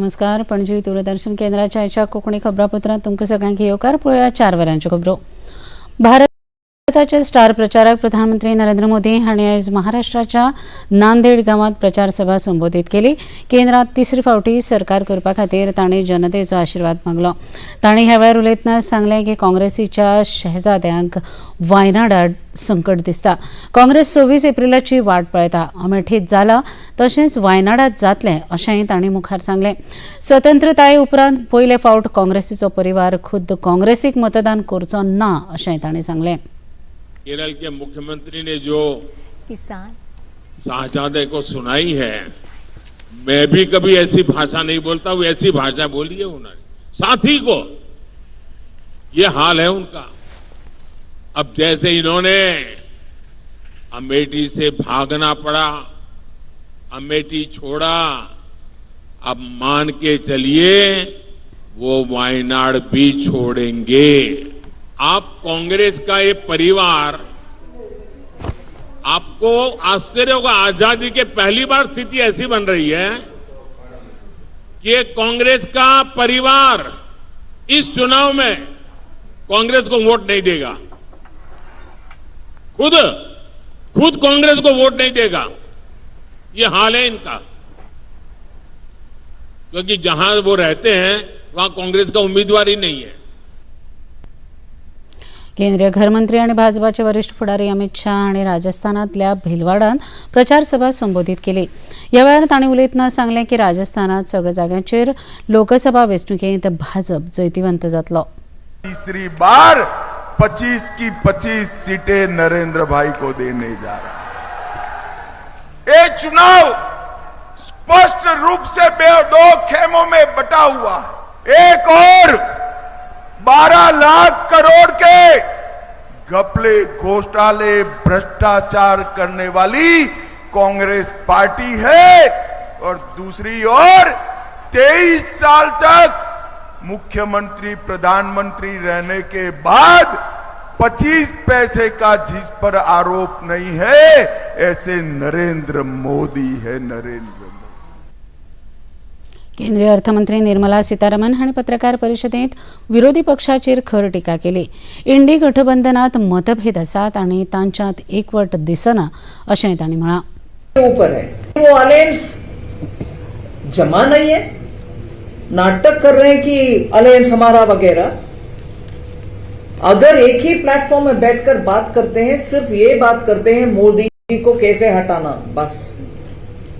नमस्कार. पणजी दूरदर्शन केंद्राच्या आयच्या कोंकणी खबरापत्रांत तुमकां सगळ्यांक येवकार. पळोवया 4 वरांच्यो खबरो. भारताचे स्टार प्रचारक प्रधानमंत्री नरेंद्र मोदी हांणी आयज महाराष्ट्राच्या नांदेड गांवांत प्रचार सभा संबोधीत केली. केंद्रात तिसरी फावटी सरकार करपा खातीर तांणी जनतेचो आशिर्वाद मागलो. तांणी ह्या वेळार उलयतना सांगलें की काँग्रेसीच्या शहजाद्यांक वायनाडात संकट दिसता. काँग्रेस 26 एप्रिलाची वाट पळयता. अमेठीत जाला तशेंच वायनाडात जातलें अशेंय तांणी मुखार सांगलें. स्वतंत्रताये उपरांत पयले फावट काँग्रेसीचो परिवार खुद्द काँग्रेसीक मतदान करचो ना अशेंय तांणी सांगलें. केरल के मुख्यमंत्री ने जो किसान शाहजादे को सुनाई है, मैं भी कभी ऐसी भाषा नहीं बोलता, वो ऐसी भाषा बोली है उन्होंने साथी को। ये हाल है उनका। अब जैसे इन्होंने अमेठी से भागना पड़ा, अमेठी छोड़ा, अब मान के चलिए वो वायनाड भी छोड़ेंगे। आप कांग्रेस का ये परिवार, आपको आश्चर्य होगा, आजादी के पहली बार स्थिति ऐसी बन रही है कि ये कांग्रेस का परिवार इस चुनाव में कांग्रेस को वोट नहीं देगा। खुद खुद कांग्रेस को वोट नहीं देगा। ये हाल है इनका, क्योंकि जहां वो रहते हैं वहां कांग्रेस का उम्मीदवार ही नहीं है। केंद्रीय घरमंत्री आणि भाजपाचे वरिष्ठ फुडारी अमित शाह हांणी राजस्थानांतल्या भिलवाडांत प्रचार सभा संबोधीत केली. ह्या वेळार तांणी उलयतना सांगलें की राजस्थानात सगळ्या जाग्यांचेर लोकसभा वेंचणुकेंत भाजप जैतिवंत जातलो. तीसरी बार 25 की 25 सीटें नरेंद्र भाई को देने जा रहा है। ये चुनाव स्पष्ट रूप से दो खेमों में बटा हुआ है। एक ओर 12 लाख करोड़ के घपले, घोटाले, भ्रष्टाचार करने वाली कांग्रेस पार्टी है और दूसरी ओर 23 साल तक मुख्यमंत्री, प्रधानमंत्री रहने के बाद 25 पैसे का जिस पर आरोप नहीं है, ऐसे नरेंद्र मोदी है, नरेंद्र मोदी। केंद्रीय अर्थमंत्री निर्मला सीतारामन हांणी पत्रकार परिशदेंत विरोधी पक्षाचेर खर टिका केली. इंडी गठबंधनात मतभेद आसात आनी तांच्यांत एकवट दिसना अशेंय तांणी म्हळां. ऊपर है वो अलायंस जमा नहीं है। नाटक कर रहे हैं कि अलायंस हमारा वगैरह। अगर एक ही प्लेटफॉर्म में बैठकर बात करते हैं, सिर्फ ये बात करते हैं मोदी जी को कैसे हटाना, बस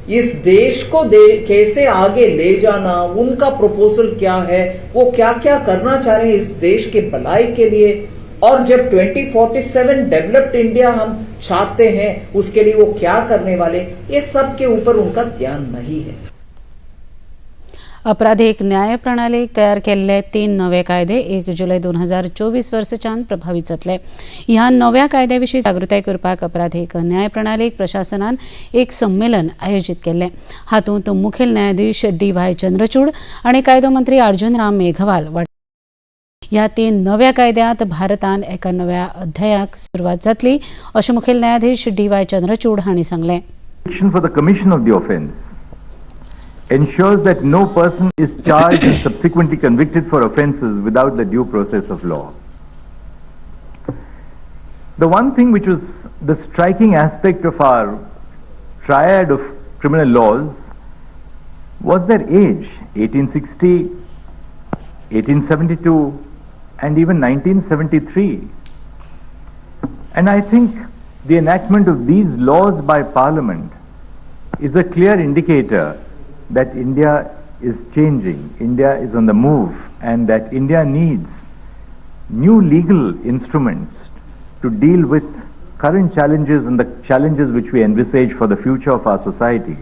इस देश को कैसे आगे ले जाना, उनका प्रपोजल क्या है, वो क्या क्या करना चाह रहे हैं इस देश के भलाई के लिए और जब 2047 डेवलप्ड इंडिया हम चाहते हैं, उसके लिए वो क्या करने वाले, ये सब के ऊपर उनका ध्यान नहीं है। अपराधीक न्याय प्रणालीक तयार केल्ले 3 नवे कायदे 1 जुलय 2024 वर्साच्यान प्रभावी जातले. ह्या नव्या कायद्या विशीं जागृताय करपाक अपराधीक न्याय प्रणालीक प्रशासनान एक संमेलन आयोजीत केल्लें. हातूंत मुखेल न्यायाधीश डी वाय चंद्रचूड आनी कायदो मंत्री अर्जुन राम मेघवाल. ह्या 3 नव्या कायद्यांत भारतान एका नव्या अध्यायाक सुरवात जातली अशें मुखेल न्यायाधीश डी वाय चंद्रचूड हांणी सांगलें. For the commission of the offense ensures that no person is charged and subsequently convicted for offenses without the due process of law. The one thing which was the striking aspect of our triad of criminal laws was their age: 1860, 1872, and even 1973. And I think the enactment of these laws by Parliament is a clear indicator that India is changing, India is on the move, and that India needs new legal instruments to deal with current challenges and the challenges which we envisage for the future of our society.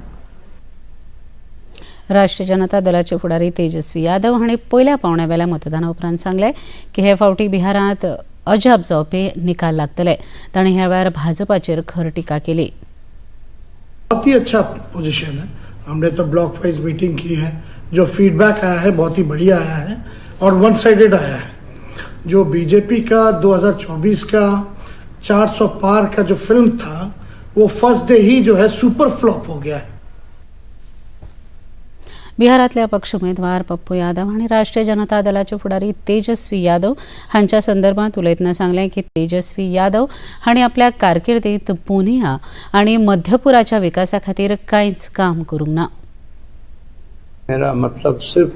राष्ट्रीय जनता दलाचे फुडारी तेजस्वी यादव हांणी पयल्या पावंड्या वेल्या मतदाना उपरांत सांगलें की हे फावटी बिहारांत अजाप जावपी निकाल लागतले. तांणी ह्या वेळार भाजपाचेर खर टिका केली. बहुत ही अच्छा पोजीशन है। हमने तो ब्लॉक वाइज मीटिंग की है। जो फीडबैक आया है, बहुत ही बढ़िया आया है और वन साइडेड आया है। जो बीजेपी का 2024 का 400 पार का जो फिल्म था, वो फर्स्ट डे ही जो है सुपर फ्लॉप हो गया है। बिहारांतले अपक्ष उमेदवार पप्पू यादव आनी राष्ट्रीय जनता दलाचे फुडारी तेजस्वी यादव हांच्या संदर्भात उलयतना सांगलें की तेजस्वी यादव हांणी आपल्या कारकिर्दीत पुनिया आनी मध्यपुराच्या विकासा खातीर कांयच काम करूंक ना. मेरा मतलब सिर्फ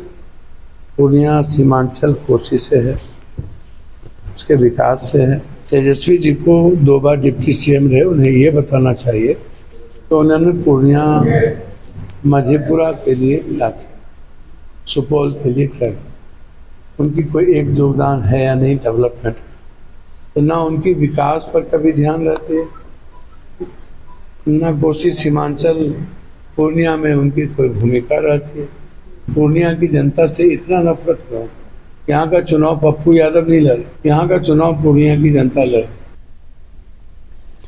पूर्णिया सीमांचल कोसी से है, उसके विकास से है. तेजस्वी जी को 2 बार डिप्टी सीएम रहे, उन्हें ये बताना चाहिए तो उन्होंने पूर्णिया मधेपुरा के लिए क्या किया, सुपौल के लिए क्या किया, उनकी कोई एक योगदान है या नहीं डेवलपमेंट. तो ना उनकी विकास पर कभी ध्यान रहते, ना कोसी सीमांचल पूर्णिया में उनकी कोई भूमिका रहती है. पूर्णिया की जनता से इतना नफरत हुआ, यहाँ का चुनाव पप्पू यादव नहीं लड़े, यहाँ का चुनाव पूर्णिया की जनता लड़े.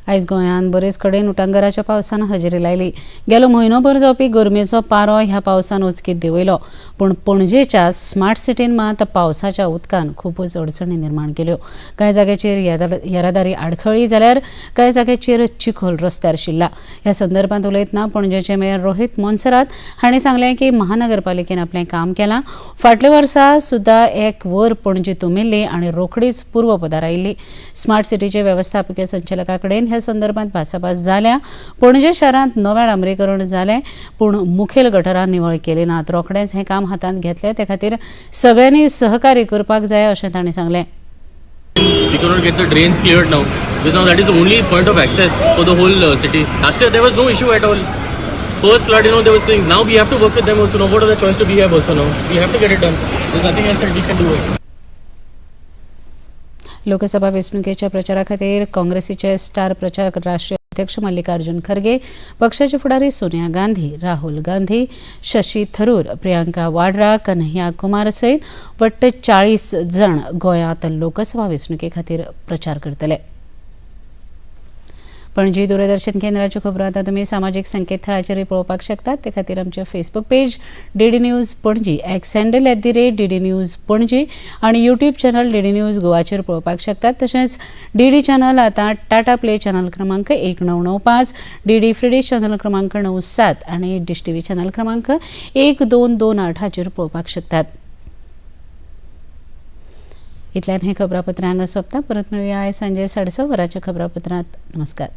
आयज गोंयांत बरेच कडेन उटांगराच्या पावसान हजेरी लायली. गेलो म्हयनोभर जावपी गरमेचो पारो ह्या पावसान उचकीत देंवयलो, पूण पणजेच्या स्मार्ट सिटीन मात पावसाच्या उदकान खुबूच अडचणी निर्माण केल्यो. कांय जाग्याचेर येरादारी आडखळी जाल्यार कांय जाग्याचेर चिखोल रस्त्यार शिरला. ह्या संदर्भात उलयतना पणजेचे मेयर रोहित मोन्सेरात हांणी सांगलें की महानगरपालिकेन आपलें काम केलां. फाटल्या वर्सा सुद्दां एक वर पणजी तुमिल्ली आनी रोखडीच पूर्वपदार आयिल्ली. स्मार्ट सिटीचे वेवस्थापकीय संचालका कडेन ह्या संदर्भात भासाभास जाल्या. पणजे शारांत नवें डांबरीकरण जालें, पूण मुखेल गटरां निवळ केली नात. रोखडेंच हें काम हातांत घेतलें, ते खातीर सगळ्यांनी सहकार्य करपाक जाय अशें तांणी सांगलें. We cannot get the drains cleared now because now that is the only point of access for the whole city. Last year there was no issue at all. First flood, there was things. Now we have to work with them also. Now what other choice do we have also now? We have to get it done. There's nothing else that we can do. Lok Sabha वेंचणुकेच्या प्रचारा खातीर काँग्रेसीचे star प्रचारक राष्ट्रीय अध्यक्ष मल्लिकार्जुन खरगे, पक्षाचे फुडारी सोनिया गांधी, राहुल गांधी, शशी थरूर, प्रियंका वाड्रा, कन्हैया कुमार सयत वट्ट 40 जण गोंयांत लोकसभा वेंचणुके खातीर प्रचार करतले. पणजी दूरदर्शन केंद्राच्यो खबरो आतां तुमी सामाजीक संकेतथळाचेरूय पळोवपाक शकतात. ते खातीर आमचें Facebook page DD News Panaji, X handle @DDNews Panaji आनी यूट्यूब चॅनल डीडी न्यूज गोवाचेर पळोवपाक शकतात. तशेंच डीडी चॅनल आतां टाटा प्ले चॅनल क्रमांक 1995, डीडी फ्री चॅनल क्रमांक 97 आनी डिश टीव्ही चॅनल क्रमांक 1228 हाचेर पळोवपाक शकतात. इतल्यान हें खबरापत्र हांगा सोंपता. परत मेळुया आयज सांजे 6:30 वरांच्या खबरापत्रांत. नमस्कार.